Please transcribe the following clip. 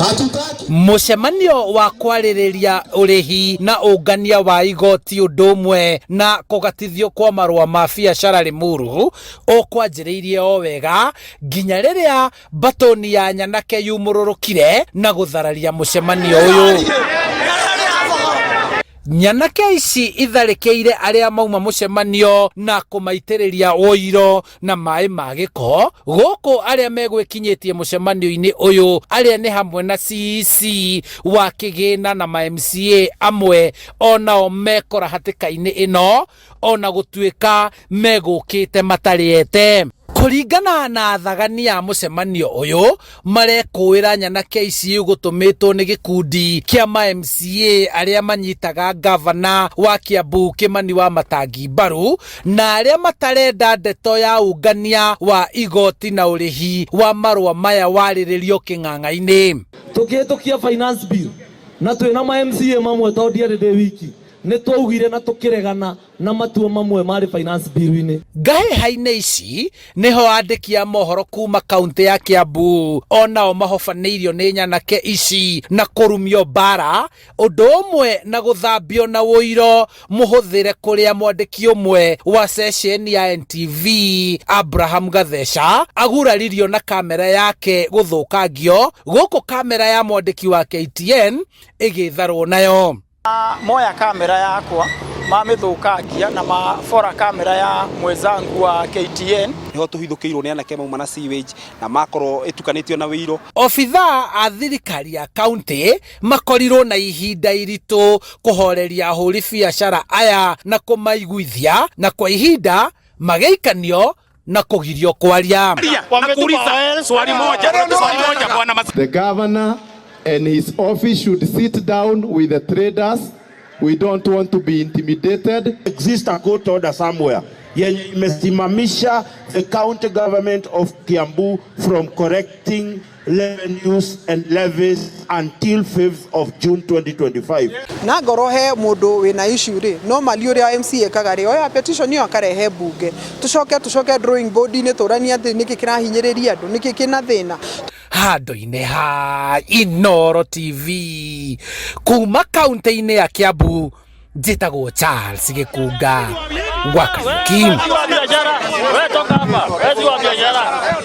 Hatutaki. Mũcemanio wa kwarĩrĩria ũrĩhi na ũngania wa igoti ũndũ ũmwe na kũgatithio kwa marũa ma biacara Limuru ũkwanjĩrĩirie o wega nginya rĩrĩa mbatũni ya nyanake yumũrũrũkire na gũthararia mũcemanio ũyũ. Nyanake ici itharĩkĩire arĩa mauma mũcemanio na kũmaitĩrĩria ũiro na maĩ ma gĩko gũkũ arĩa megwĩkinyĩtie mũcemanio-inĩ ũyũ arĩa nĩ hamwe na CEC wa Kĩgĩna na ma MCA amwe onao mekora hatĩka-inĩ ĩno ona gũtuĩka megũkĩte matarĩete. Kũringana na athagani a mũcemanio ũyũ marekũĩra nyanake ici gũtũmĩtwo nĩ gĩkundi kĩa ma MCA arĩa manyitaga ngavana wa Kiambu Kimani wa Matangi mbaru na arĩa matarenda ndeto ya ũngania wa igoti na ũrĩhi wa marũa maya warĩrĩrio kĩng'ang'a-inĩ. Tukihitukia finance bill na twina ma MCA mamwe to ndiarĩ ndĩ wiki nĩ twaugire na tũkĩregana na matua mamwe marĩ finance bill-inĩ. Ngahĩha-inĩ ici nĩho andĩki a mohoro kuma kaunti ya Kiambu onao mahobanĩirio nĩ nyanake ici na kũrumio mbara ũndũ ũmwe na gũthambio na ũiro mũhũthĩre kũrĩa mwandĩki ũmwe wa ceceni ya NTV Abraham Gatheca aguraririo na kamera yake gũthũkangio gũkũ kamera ya mwandĩki wa KTN ĩgĩtharwo nayo. Moya kamera yakwa mamĩthũkangia na mabora kamera ya mwenzangu wa KTN. Niho tuhithũkĩirwo nĩ anake mauma na sewage na makorwo ĩtukanĩtio na wĩiro. Obithaa a thirikari ya kaunti makorirwo na ihinda iritũ kũhoreria ahũri biacara aya na kũmaiguithia na kwa ihinda magĩikanio na kũgirio kwaria. Nakuuliza swali moja, swali moja bwana. The governor and his office should sit down with the traders. We don't want to be intimidated. Exist a court order somewhere yenye imesimamisha the county government of Kiambu from collecting revenues and levies until 5th of June 2025. Na ngorwo he mundu wina issue ri, normally uria MC ekaga ri, oya petition iyo akarehe bunge, tucoke drawing board ini turanie ati niki kirahinyiriria andu, niki kina thina. Handũ-inĩ ha Inooro TV kuma kaunti-inĩ ya Kiambu njĩtagwo Charles Gĩkunga gwa Kariuki. Wewe toka hapa, wewe wa biashara.